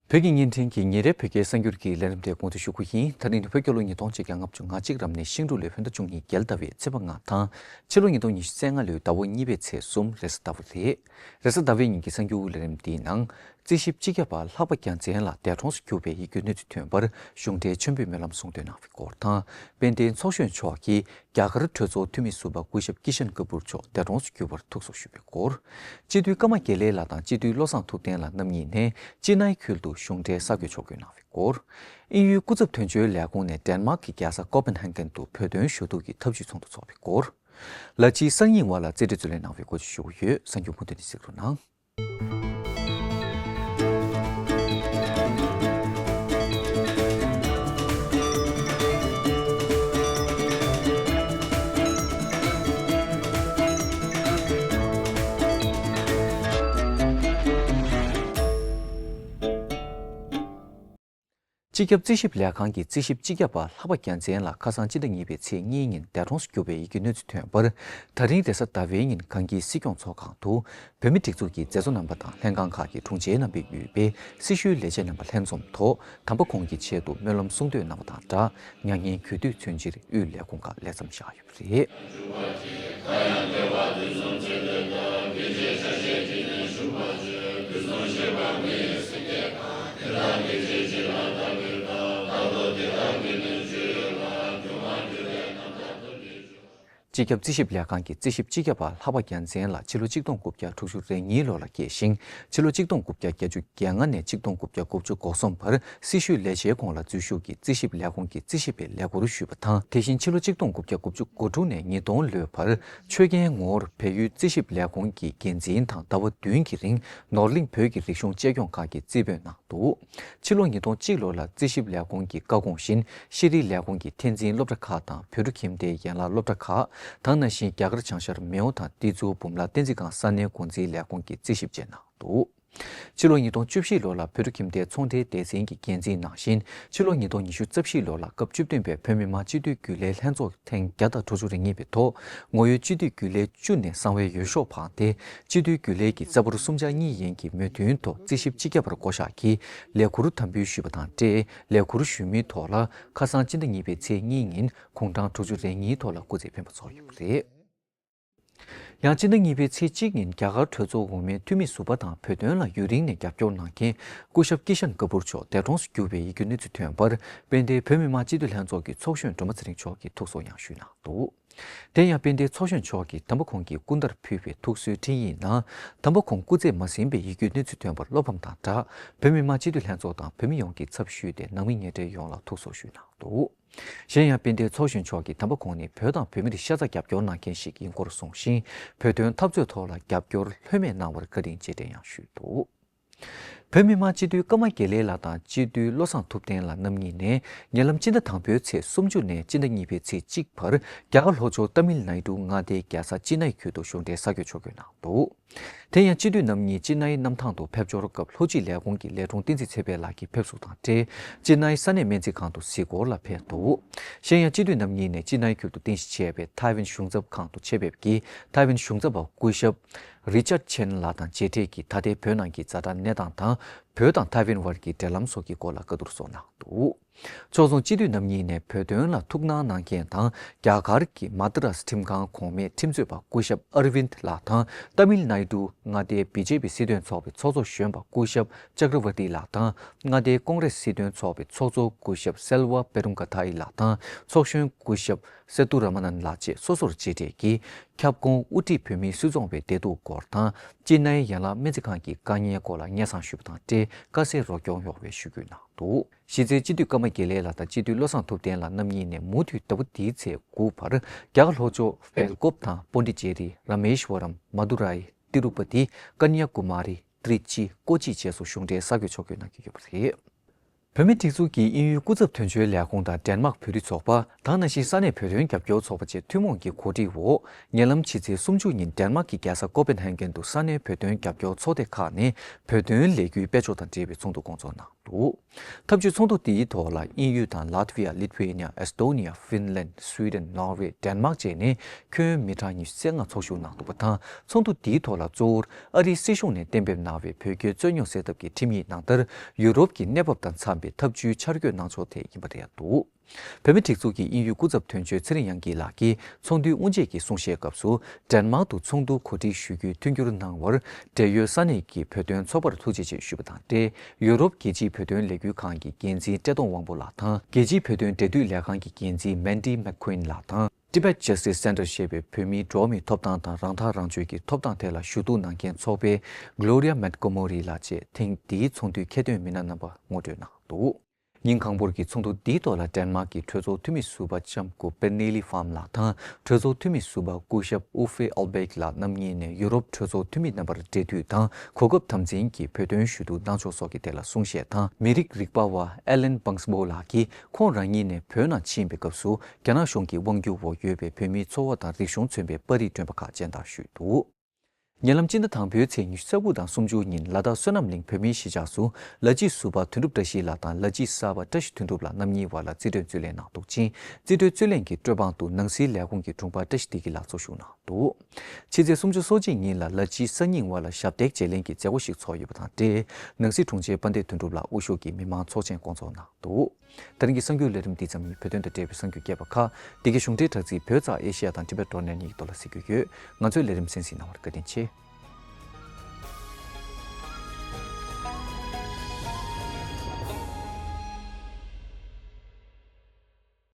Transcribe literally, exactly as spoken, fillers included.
བོད་ཀྱི་བརྙན་འཕྲིན་གྱི་ཉིན་རེའི་བོད་སྐད་གསར་འགྱུར་གྱི་ལས་རིམ་དེ་གོང་དུ་ཞུ་རྒྱུ་ཡིན། ད་རིང་ནི་བོད་རྒྱལ་ལོ་ཉིས་སྟོང་ཆིག་བརྒྱ་ལྔ་བཅུ་ང་གཅིག་རབ་གནས་ཤིང་འབྲུག་ལོའི་བོད་ཟླ་བཅུ་གཉིས་རྒྱལ་ཟླ་བའི་ཚེས་པ་ལྔ་དང་། ཕྱི་ལོ་ཉིས་སྟོང་ཉི་ཤུ་རྩ་ལྔ་ལོའི་ཟླ་བ་གཉིས་པའི་ཚེས་གསུམ་རེས་གཟའ་ཟླ་བ་རེད། རེས་གཟའ་ཟླ་བའི་ཉིན་གྱི་གསར་འགྱུར་ལས་རིམ་འདིའི་ནང་། རྩིས་ཞིབ་སྤྱི་ཁྱབ་པ་ལྷག་པ་རྒྱལ་མཚན་ལགས་འདས་གྲོངས་སུ་གྱུར་བའི་ཡིད་སྐྱོའི་གནས་ཚུལ་ཐོན་པར་གཞུང་འབྲེལ་མཆོད་འབུལ་སྨོན་ལམ་གསུང་འདོན་གནང་བའི་སྐོར་དང་། དཔལ་ལྡན་ཚོགས་གཞོན་མཆོག་གིས་རྒྱ་གར་གྲོས་ཚོགས་འཐུས་མི་ཟུར་པ་སྐུ་ཞབས་ཀི་ཤན་ཀ་པུར་མཆོག་འདས་གྲོངས་སུ་གྱུར་བར་ཐུགས་གསོ་ཞུས་པའི་སྐོར། སྤྱི་འཐུས་ཀརྨ་དགེ་ལེགས་ལགས་དང་སྤྱི་འཐུས་བློ་བཟང་ཐུབ་བསྟན་ལགས་རྣམ་གཉིས་ནས་ཅི་ནའི་ཁུལ་དུ་གཞུང་འབྲེལ་གསར་འགོད་ཕྱོགས་སྒྲིག་གནང་བའི་སྐོར། དབྱིན་ཡུལ་སྐུ་ཚབ་དོན་གཅོད་ལས་ཁུངས་ནས་ཌེན་མཱག་གི་རྒྱལ་ས་ཀོ་པན་ཧན་གྷན་དུ་བོད་དོན་ཞུ་གཏུག་གི་ཐབས་ཇུས་ཚོགས་འདུ་འཚོགས་པའི་སྐོར། ལ་སྤྱི་གསར་རྙིང་བ་ལ་རྩིས་སྤྲོད་རྩོད་ལེན་གནང་བའི་སྐོར་ཞུ་གི་ཡོད། གསར་འགྱུར་མུ་མཐུད་ནས་གཟིགས་རོགས་གནང་། སྤྱི་ཁྱབ་རྩིས་ཞིབ་ལས་ཁང་གི་རྩིས་ཞིབ་སྤྱི་ཁྱབ་པ་ལྷག་པ་རྒྱལ་མཚན་ལགས་ཁ་སང་སྤྱི་ཟླ་གཉིས་པའི་ཚེས་གཉིས་ཉིན་འདས་གྲོངས་སུ་གྱུར་བའི་ཡི་གེའི་གནས་ཚུལ་ཐོན་པར། ད་རིང་རེས་གཟའ་ཟླ་བའི་ཉིན་གངས་སྐྱིད་སྲིད་སྐྱོང་ཚོགས་ཁང་དུ་བོད་མི་སྒྲིག་འཛུགས་ཀྱི་མཛད་གཙོ་རྣམ་པ་དང་ལྷན་ཁང་ཁག་གི་དྲུང་ཆེ་རྣམ་པས་དབུས་པའི་སྲི་ཞུའི་ལས་བྱེད་རྣམ་པ་ལྷན་འཛོམས་ཐོག་དམ་པ་ཁོང་གི་ཆེད་དུ་སྨོན་ལམ་གསུང་འདོན་གནང་བ་དང་སྦྲགས། མྱ་ངན་གུས་འདུད་མཚོན་ཕྱིར་དབུས་ལས་ཁུངས་ཁག་ལས་མཚམས་བཞག་ཡོད་པ་རེད། སྤྱི་ཁྱབ་རྩིས་ཞིབ་ལས་ཁང་གི་རྩིས་ཞིབ་སྤྱི་ཁྱབ་པ་ལྷག་པ་རྒྱལ་མཚན་ལགས་ཕྱི་ལོ་ཆིག་སྟོང་དགུ་བརྒྱ་དྲུག་ཅུ་རེ་གཉིས་ལོ་ལ་སྐྱེས་ཤིང་། ཕྱི་ལོ་ཆིག་སྟོང་དགུ་བརྒྱ་བརྒྱད་ཅུ་གྱ་ལྔ་ནས་ཆིག་སྟོང་དགུ་བརྒྱ་དགུ་བཅུ་གོ་གསུམ་བར་སྲི་ཞུའི་ལས་བྱེད་ཁོངས་ལ་འཛུལ་ཞུགས་ཀྱིས་རྩིས་ཞིབ་ལས་ཁུངས་ཀྱི་རྩིས་ཞིབ་པའི་ལས་ཁུར་ཞུས་པ་དང་། དེ་བཞིན་ཕྱི་ལོ་ཆིག་སྟོང་དགུ་བརྒྱ་དགུ་བཅུ་གོ་དྲུག་ནས་ཉིས་སྟོང་ལོའི་བར་ཆོས་རྒྱལ་ངོར་བལ་ཡུལ་རྩིས་ཞིབ་ལས་ཁུངས་ཀྱི་འགན་འཛིན་དང་ཟླ་བ་བདུན་གྱི་རིང་ནོར་གླིང་བོད་ཀྱི་རིག་གཞུང་གཅེས་སྐྱོང་ཁང་གི་རྩིས་དཔོན་གནང་འདུག་ཕྱི་ལོ་ཉིས་སྟོང་གཅིག་ལོ་ལ་རྩིས་ཞིབ་ལས་ཁུངས་ཀྱི་བཀའ་དགོངས་བཞིན་ཤེས་རིག་ལས་ཁུངས་ཀྱི་འཐད་འཛིན་སློབ་གྲྭ་ཁག་དང་བོད་ཕྲུག་ཁྱིམ་སྡེའི་ཡན་ལག་སློབ་གྲྭ་ཁག་དང་། ནང་བཞིན་རྒྱ་གར་བྱང་ཤར་མེའོ་དང་ཏི་ཙུའུ་འབུམ་རམས་བསྟན་འཛིན་སྒང་ས་གནས་འགོ་འཛིན་ལས་ཁུངས་ཀྱི་རྩིས་ཞིབ་བཅས་གནང་འདུག་ཕྱི་ལོ་ཉིས་སྟོང་བཅུ་བཞི་ལོ་ལ་བོད་ཕྲུག་ཁྱིམ་སྡེའི་ཚོང་འབྲེལ་སྡེ་ཚན་གྱི་འགན་འཛིན་ནང་བཞིན། ཕྱི་ལོ་ཉིས་སྟོང་ཉི་ཤུ་རྩ་བཞི་ལོ་ལ་སྐབས་བཅུ་བདུན་པའི་བོད་མི་མང་སྤྱི་འཐུས་རྒྱུན་ལས་ལྷན་ཚོགས་ཐེངས་བརྒྱ་དང་དྲུག་ཅུ་རེ་གཉིས་པའི་ཐོག་ངོ་ཡོད་སྤྱི་འཐུས་རྒྱུན་ལས་བཅུ་ནས་གསང་བའི་འོས་ཤོག་འཕངས་ཏེ། སྤྱི་འཐུས་རྒྱུན་ལས་ཀྱི་རྩ་འབོར་གསུམ་ཆ་གཉིས་ཡན་གྱི་མོས་མཐུན་ཐོག་རྩིས་ཞིབ་སྤྱི་ཁྱབ་པར་བསྐོ་གཞག་གིས་ལས་ཁུར་དམ་འབུལ་ཞུས་པ་དང་འབྲེལ། ལས་ཁུར་ཞུས་མིའི་ཐོག་ལ་ཁ་སང་སྤྱི་ཟླ་གཉིས་པའི་ཚེས་གཉིས་ཉིན་དགུང་གྲངས་དྲུག་ཅུ་རེ་གཉིས་ཐོག་ལ་སྐུ་ཚེ་འཕེན་པ་ཚོགས་ཡོད་པ་རེད། ཡང་སྤྱི་ཟླ་གཉིས་པའི་ཚེས་གཅིག་ཉིན་རྒྱ་གར་གྲོས་ཚོགས་འོག་མའི་འཐུས་མི་ཟུར་པ་དང་བོད་དོན་ལ་ཡུན་རིང་ནས་རྒྱབ་སྐྱོར་གནང་མཁན་སྐུ་ཞབས་ཀི་ཤན་ཀ་པུར་མཆོག་འདས་གྲོངས་སུ་གྱུར་བའི་ཡི་གེའི་གནས་ཚུལ་ཐོན་པར། དཔལ་ལྡན་བོད་མི་མང་སྤྱི་འཐུས་ལྷན་ཚོགས་ཀྱི་ཚོགས་གཞོན་སྒྲོལ་མ་ཚེ་རིང་མཆོག་གིས་ཐུགས་གསོ་ཡང་ཞུས་གནང་འདུག་དེ་ཡང་དཔལ་ལྡན་ཚོགས་གཞོན་མཆོག་གིས་དམ་པ་ཁོང་གི་སྐུ་འདྲར་ཕུལ་བའི་ཐུགས་གསོའི་འཕྲིན་ཡིག་ནང་། དམ་པ་ཁོང་སྐུ་ཚེ་མ་ཟིན་པའི་ཡིད་སྐྱོའི་གནས་ཚུལ་ཐོན་པར་བློ་ཕམ་དང་སྦྲགས། བོད་མི་མང་སྤྱི་འཐུས་ལྷན་ཚོགས་དང་བོད་མི་ཡོངས་ཀྱི་ཚབ་ཞུས་ཏེ་ནང་མི་ཉེ་འབྲེལ་ཡོངས་ལ་ཐུགས་གསོ་ཞུས་གནང་འདུག་གཞན་ཡང་དཔལ་ལྡན་ཚོགས་གཞོན་མཆོག་གིས་དམ་པ་ཁོང་ནི་བོད་དང་བོད་མིར་ཤ་ཚ་རྒྱབ་སྐྱོར་གནང་མཁན་ཞིག་ཡིན་སྐོར་གསུངས་ཤིང་། བོད་དོན་འཐབ་རྩོད་ཐོག་ལ་རྒྱབ་སྐྱོར་ལྷོད་མེད་གནང་བར་བཀའ་དྲིན་རྗེས་དྲན་ཡང་ཞུས་འདུག་བོད་མི་མང་སྤྱི་འཐུས་ཀརྨ་དགེ་ལེགས་ལགས་དང་སྤྱི་འཐུས་བློ་བཟང་ཐུབ་བསྟན་ལགས་རྣམ་གཉིས་ནས་ཉེ་ལམ་སྤྱི་ཟླ་དང་པོའི་ཚེས་སུམ་ཅུ་ནས་སྤྱི་ཟླ་གཉིས་པའི་ཚེས་གཅིག་བར་རྒྱ་གར་ལྷོ་ཕྱོགས་ཏ་མིལ་ནའི་ཏུ་མངའ་སྡེའི་རྒྱལ་ས་ཅི་ནའི་ཁུལ་དུ་གཞུང་འབྲེལ་གསར་འགོད་ཕྱོགས་སྒྲིག་གནང་འདུག་དེ་ཡང་སྤྱི་འཐུས་རྣམ་གཉིས་ཅི་ནའི་གནམ་ཐང་དུ་ཕེབས་འབྱོར་སྐབས་ལྷོ་སྤྱི་ལས་ཁུངས་ཀྱི་ལས་དྲུང་བསྟན་འཛིན་ཚེ་འཕེལ་ལགས་ཀྱི་ཕེབས་བསུ་དང་འབྲེལ་ཅི་ནའི་ས་གནས་སྨན་རྩིས་ཁང་དུ་གཟིགས་སྐོར་ལ་ཕེབས་འདུག་གཞན་ཡང་སྤྱི་འཐུས་རྣམ་གཉིས་ནས་ཅི་ནའི་ཁུལ་དུ་རྟེན་གཞི་བྱས་པའི་ཐའེ་ཝན་གཞུང་ཚབ་ཁང་དུ་ཆེད་ཕེབས་ཀྱིས་ཐའེ་ཝན་གཞུང་ཚབ་པ་སྐུ་ཞབས་རི་ཅར་ཆན་ལགས་དང་མཇལ་འཕྲད་ཀྱིས་ད་ལྟའི་བོད་ནང་གི་ཛ་དྲག་གནས་སྟངས་དང་། བོད་དང་ཐའེ་ཝན་བར་གྱི་འབྲེལ་ལམ་སོགས་ཀྱི་སྐོར་ལ་བཀའ་བསྡུར་སོགས་གནང་འདུག་ཕྱོགས་མཚུངས་སྤྱི་འཐུས་རྣམ་གཉིས་ནས་བོད་དོན་ལ་ཐུགས་སྣང་གནང་མཁན་དང་། རྒྱ་གར་གྱི་མ་ཏི་རཱས་ཁྲིམས་ཁང་གོང་མའི་ཁྲིམས་རྩོད་པ་སྐུ་ཞབས་ཨར་ཝིན་ལགས་དང་། ཏ་མིལ་ནའི་ཏུ་མངའ་སྡེའི་བི་ཇེ་པི་སྲིད་དོན་ཚོགས་པའི་ཚོགས་གཙོ་གཞོན་པ་སྐུ་ཞབས་ཅཀ་ར་ཝར་ཏི་ལགས་དང་། མངའ་སྡེའི་ཀོང་རེས་སྲིད་དོན་ཚོགས་པའི་ཚོགས་གཙོ་སྐུ་ཞབས་སེལ་ཝ་པེ་རུང་ག་ཐའི་ལགས་དང་། ཚོགས་གཞོན་སྐུ་ཞབས་སེ་ཏུ་ར་མ་ནན་ལགས་བཅས་སོ་སོར་མཇལ་འཕྲད་ཀྱིས། ཁྱབ་ཁོངས་དབུ་ཁྲིད་བོད་མིའི་སུད་ཚོང་པའི་བདེ་སྡུག་སྐོར་དང་། ཅི་ནའི་ཡན་ལག་སྨན་རྩིས་ཁང་གི་དཀའ་ངལ་སྐོར་ལ་སྙན་སེང་ཞུས་པ་དང་འབྲེལ་དཀའ་སེལ་རོགས་སྐྱོར་ཡོང་བའི་ཞུ་སྐུལ་གནང་འདུག་གཞི་རྩའི་སྤྱི་འཐུས་ཀརྨ་དགེ་ལེགས་ལགས་དང་སྤྱི་འཐུས་བློ་བཟང་ཐུབ་བསྟན་ལགས་རྣམ་གཉིས་ནས་མུ་མཐུད་ཟླ་བ་འདིའི་ཚེས་དགུ་བར་རྒྱ་གར་ལྷོ་ཕྱོགས་སྦེལ་ཀོབ་དང་པོན་ཌི་ཅེ་རི། ར་མེ་ཤྭ་རམ། མ་དུ་རའི། ཏི་རུ་པ་ཏི། ཀན་ཉ་ཀུ་མ་རི། ཏྲི་ཅི། ཀོ་ཅི་བཅས་སུ་གཞུང་འབྲེལ་གསར་འགོད་ཕྱོགས་སྒྲིག་གནང་གི་ཡོད་པ་རེད། བོད་མིའི་སྒྲིག་འཛུགས་ཀྱི་དབྱིན་ཡུལ་སྐུ་ཚབ་དོན་གཅོད་ལས་ཁུངས་དང་ཌེན་མཱག་བོད་རིགས་ཚོགས་པ། དེ་ནང་བཞིན་ས་གནས་བོད་དོན་རྒྱབ་སྐྱོར་ཚོགས་པ་བཅས་ཐུན་མོང་གི་གོ་སྒྲིག་འོག་ཉེ་ལམ་ཕྱི་ཚེས་སུམ་ཅུ་ཉིན་ཌེན་མཱག་གི་རྒྱལ་ས་ཀོ་པེན་ཧེ་གྷན་དུ་ས་གནས་བོད་དོན་རྒྱབ་སྐྱོར་ཚོགས་སྡེ་ཁག་ནས་བོད་དོན་ལས་འགུལ་སྤེལ་ཕྱོགས་དང་འབྲེལ་བའི་ཚོགས་འདུ་སྐོང་ཚོགས་གནང་འདུག། ཐབས་ཇུས་ཚོགས་འདུ་འདིའི་ཐོག་ལ་དབྱིན་ཡུལ་དང་ལཱ་ཐི་ཝི་ཡ། ལི་ཐུ་ཝེ་ནི་ཡ། ཨེ་སི་ཐོ་ནི་ཡ། ཧྥིན་ལན། སུའི་ཌེན། ནོར་ཝེ། ཌེན་མཱག་བཅས་ནས་ཁྱོན་མི་གྲངས་ཉི་ཤུ་རྩ་ལྔ་ཚོགས་ཞུགས་གནང་འདུག་པ་དང་། ཚོགས་འདུ་འདིའི་ཐོག་ལ་གཙོ་བོར་ཨ་རིའི་སྲིད་གཞུང་ནས་གཏན་འབེབས་གནང་བའི་བོད་རྒྱའི་རྩོད་རྙོག་སེལ་ཐབས་ཀྱི་ཁྲིམས་ཡིག་ནང་ལྟར་ཡུ་རོབ་ཀྱི་གནས་བབ་དང་འཚམས་པའི་ཐབས་ཇུས་ཆ་བགོས་གནང་ཕྱོགས་ཐད་ཡིན་པ་རེད་འདུག། བོད་མིའི་སྒྲིག་འཛུགས་ཀྱི་དབྱིན་ཡུལ་སྐུ་ཚབ་དོན་གཅོད་ཚེ་རིང་དབྱངས་སྐྱིད་ལགས་ཀྱིས་ཚོགས་འདུའི་དབུ་འབྱེད་ཀྱི་གསུང་བཤད་སྐབས་སུ། ཌེན་མཱག་ཏུ་ཚོགས་འདུ་གོ་སྒྲིག་ཞུ་རྒྱུའི་མཐུན་འགྱུར་གནང་བར། འབྲེལ་ཡོད་ས་གནས་ཀྱི་བོད་དོན་ཚོགས་པར་ཐུགས་རྗེ་ཆེ་ཞུས་པ་དང་འབྲེལ། ཡུ་རོབ་རྒྱལ་སྤྱིའི་བོད་དོན་ལས་འགུལ་ཁང་གི་འགན་འཛིན་བཀྲས་མཐོང་དབང་པོ་ལགས་དང་། རྒྱལ་སྤྱིའི་བོད་དོན་འབྲེལ་མཐུད་ལས་ཁང་གི་འགན་འཛིན་མན་ཌི་མེག་ཁུན་ལགས་དང་། Tibet Justice Center ཞེས་པའི་བོད་མིའི་འགྲོ་བ་མིའི་ཐོབ་ཐང་དང་རང་ཐག་རང་གཅོད་ཀྱི་ཐོབ་ཐང་ཐད་ལ་ཞུ་གཏུག་གནང་མཁན་ཚོགས་པའི་Gloria Montgomery ལགས་བཅས་ཐེངས་འདིའི་ཚོགས་འདུའི་ཁྱད་ཐོན་མི་སྣ་རྣམ་པ་ངོ་སྤྲོད་གནང་འདུག། ཉིན་གང་པོར་གྱི་ཚོགས་འདུ་འདིའི་ཐོག་ལ་ཌེན་མཱག་གི་གྲོས་ཚོགས་འཐུས་མི་ཟུར་པ་ལྕམ་སྐུ་པེར་ནེ་ལི་ཕཱམ་ལགས་དང་། གྲོས་ཚོགས་འཐུས་མི་ཟུར་པ་སྐུ་ཞབས་ཨུ་ཧྥེ་ཨལ་བྷེག་ལགས་རྣམ་གཉིས་ནས་ཡུ་རོབ་གྲོས་ཚོགས་འཐུས་མི་རྣམ་པར་འབྲེལ་མཐུད་དང་། གོ་སྐབས་དམ་འཛིན་གྱིས་བོད་དོན་ཞུ་གཏུག་གནང་ཕྱོགས་སོགས་ཀྱི་ཐད་ལ་གསུང་བཤད་དང་། མི་རིགས་རིག་པ་བ་ཨེ་ལན་བྷང་སྦོ་ལགས་ཀྱིས་ཁོང་རང་ཉིད་ནས་བོད་ནང་ཕྱིན་པའི་སྐབས་སུ། རྒྱ་ནག་གཞུང་གི་དབང་སྒྱུར་འོག་ཡོད་པའི་བོད་མིའི་འཚོ་བ་དང་རིག་གཞུང་མཚོན་པའི་པར་རིས་བསྐྲུན་པ་ཁག་སྤྱན་བསྟར་ཞུས་འདུག། ཉེ་ལམ་སྤྱི་ཟླ་དང་པོའི་ཚེས་ཉི་ཤུ་རྩ་དགུ་དང་སུམ་ཅུ་ཉིན་ལ་དྭགས་བསོད་ནམས་གླིང་བོད་མིའི་གཞིས་ཆགས་སུ་ལ་སྤྱི་ཟུར་པ་དོན་གྲུབ་བཀྲ་ཤིས་ལགས་དང་ལ་སྤྱི་གསར་པ་བཀྲ་ཤིས་དོན་གྲུབ་ལགས་རྣམ་གཉིས་བར་ལ་རྩིས་སྤྲོད་རྩོད་ལེན་གནང་འདུག་ཅིང་། རྩིས་སྤྲོད་རྩོད་ལེན་གྱི་སྤྲོད་དཔང་དུ་ནང་སྲིད་ལས་ཁུངས་ཀྱི་དྲུང་འཕར་བཀྲ་ཤིས་བདེ་སྐྱིད་ལགས་ཚོགས་ཞུགས་གནང་འདུག། ཕྱི་ཚེས་སུམ་ཅུ་སོ་གཅིག་ཉིན་ལ་ལ་སྤྱི་གསར་རྙིང་བར་ལ་ཞབས་སྟེགས་བརྗེ་ལེན་གྱི་མཛད་སྒོ་ཞིག་ཚོགས་ཡོད་པ་དང་འབྲེལ། ནང་སྲིད་དྲུང་ཆེ་དཔལ་ལྡན་དོན་གྲུབ་ལགས་དབུ་བཞུགས་ཀྱིས་མི་མང་ཚོགས་ཆེན་སྐོང་ཚོགས་གནང་འདུག། ད་རིང་གི་གསར་འགྱུར་ལས་རིམ་འདི་ཙམ་ཡིན། བོད་དོན་དང་འབྲེལ་བའི་གསར་འགྱུར་རྒྱས་པ་ཁག་འདི་གའི་གཞུང་འབྲེལ་དྲ་ཚིགས་བོད་ཙ་ཨེ་ཤེ་ཡ་དང་Tibet dot net གཉིས་ཀྱི་ཐོག་ལ་གཟིགས་རྒྱུ་ཡོད། ང་ཚོའི་ལས་རིམ་གསན་གཟིགས་གནང་བར་བཀའ་དྲིན་ཆེ།